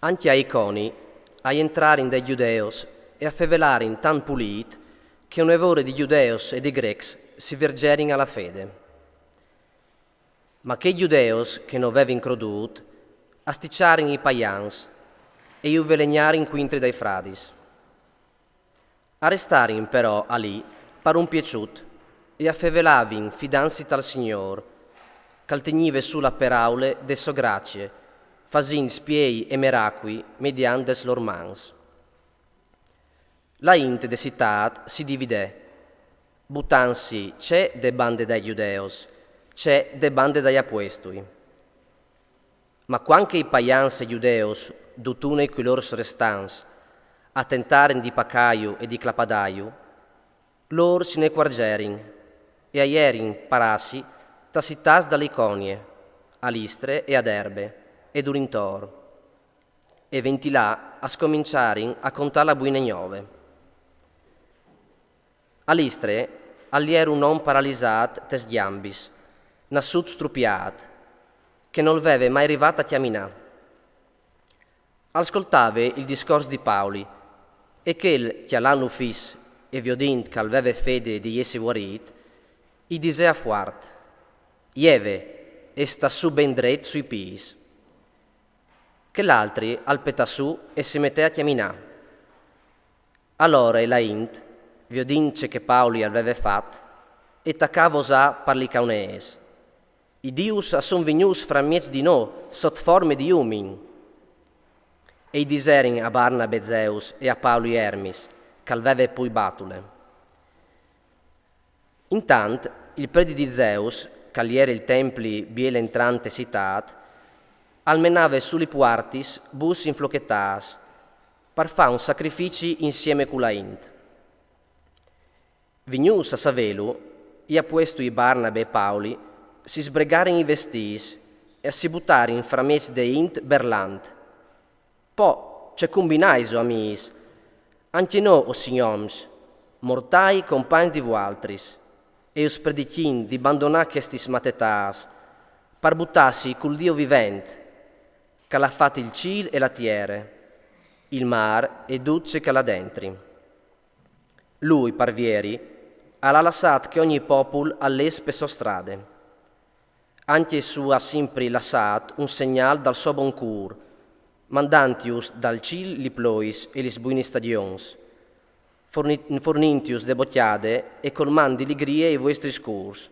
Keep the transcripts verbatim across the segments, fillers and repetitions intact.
Ancje a Iconi a jentrarin dai Judeos e a fevelarin tant pulît che une vore di Judeos e di Grecs si vergerin a la fede. Ma chei Judeos che no vevin crodût a stiçarin i paians e ju velegnarin cuintri dai fradis. A restarin però alì par un pieçut e a fevelavin fidantsi tal Signôr, ch'al tegnive su la peraule de sô gracie, fasint spiei e meracui mediant des lôr mans. La int de citât si dividè, butantsi ce de bande dai Judeos, ce de bande dai apuestui. Ma cuant che i paians e Judeos, dutune cui lôr restants, a tentarin di pacâju e di clapadâju, lôr si ne cuargerin e a jerin parâsi tas citâts da Liconie, a Listre e a Derbe e durintor, e ventilà a scominçarin a contâ la buine gnove. A Listre al jere un om paralisât tes gjambis, nassût strupiât, che nol veve mai rivât a cjaminâ. Al scoltave il discors di Pauli, e chel, cjalantlu fis e viodint ch'al veve fede di jessi vuarît, i disè a fuart: «Jeve e sta sù ben dret sui pîts.» Chel altri al petà sù e si metè a cjaminâ. Alore la int, viodint ce che Pauli al veve fat, e tacà a vosâ par Licaonês: «I dius a son vignûts framieç di nô, sot forme di umin.» E i diserin a Barnabe Zeus e a Pauli Ermis, ch'al veve pui batule. Intant il predi di Zeus, ch'al jere il templi biel entrant te citât, al menave su li puartis bus inflochetâts, par fâ un sacrifici insiemi cu la int. Vignûts a savêlu, i apuestui Barnabe e Pauli si sbregarin i vestîts e si butarin framieç de int berlant: «Po, ce cumbinais, o amîs? Ancje nô o sin oms, mortâi compagns di vualtris, e us predichìn di bandonâ chestis matetâts, par butâsi cul Dio vivent, ch'al à fat il cîl e la tiere, il mâr e dut ce ch'al à dentri. Lui, par vieri, al à lassât che ogni popul al jes pe sô strade. Ancje s'u à simpri lassât un segnâl dal so bon cûr, mandantjus dal cîl li plois e lis buinis stagjons, forni-, fornintjus de bocjade e colmant di ligrie i vuestris cûrs.»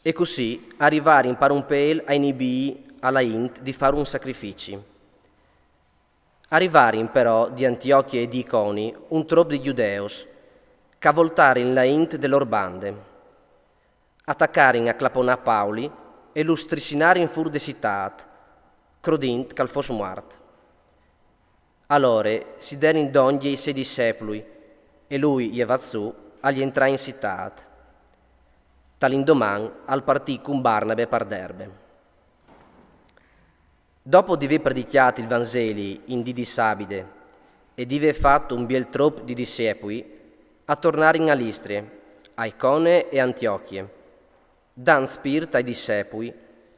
E cussì a rivarin par un pêl a inibî a la int di fâ un sacrifici. A rivarin però di Antiochie e di Iconi un trop di Judeos, ch'a voltarin la int de lôr bande. A tacarin a claponâ Pauli e lu strissinarin fûr de citât, crodint ch'al fos muart. Alore si derin dongje i siei discepui, e lui, jevât sù, al jentrà in citât. Tal indoman al partì cun Barnabe par Derbe. Dopo di vê predicjât il Vanzeli in dì di sabide e di vê fat un biel trop di discepui, a tornarin a Listrie, a Icone e Antiochie, dant spirt ai discepui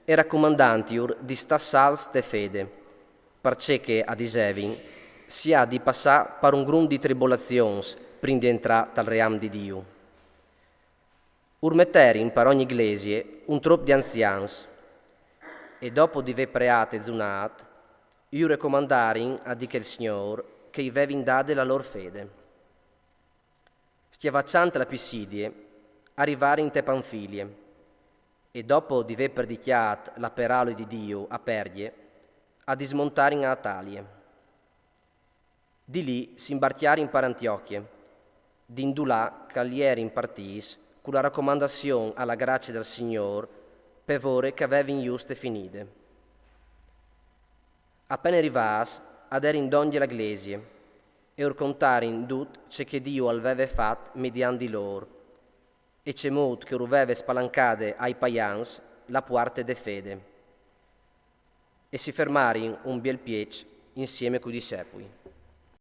e racomandantjur di stâ salts te fede, parcè che, a disevin, si à di passâ par un grum di tribolazions prin di entrâ tal ream di Diu. Ur meterin par ogni glesie un trop di anzians, e dopo di vê preât e zunât, ju recomandarin a dì chel Signôr che i vevin dade la lôr fede. Scjavacjant la Pisidie, a rivarin te Panfilie, e dopo di vê predicjât la peraule di Diu a Perghje, a dismontarin a Atalie. Di li si imbarcjarin par Antiochie, di indulà ch'al jerin partîts cu la racomandazion a la gracie dal Signôr, pe vore ch'a vevin juste finide. A pene rivâts, a derin dongje la glesie, e ur contarin dut ce che Diu al veve fat mediant di lôr, e cemût che ur veve spalancade ai paians la puarte de fede. E si fermarin un biel pieç insiemi cui discepui.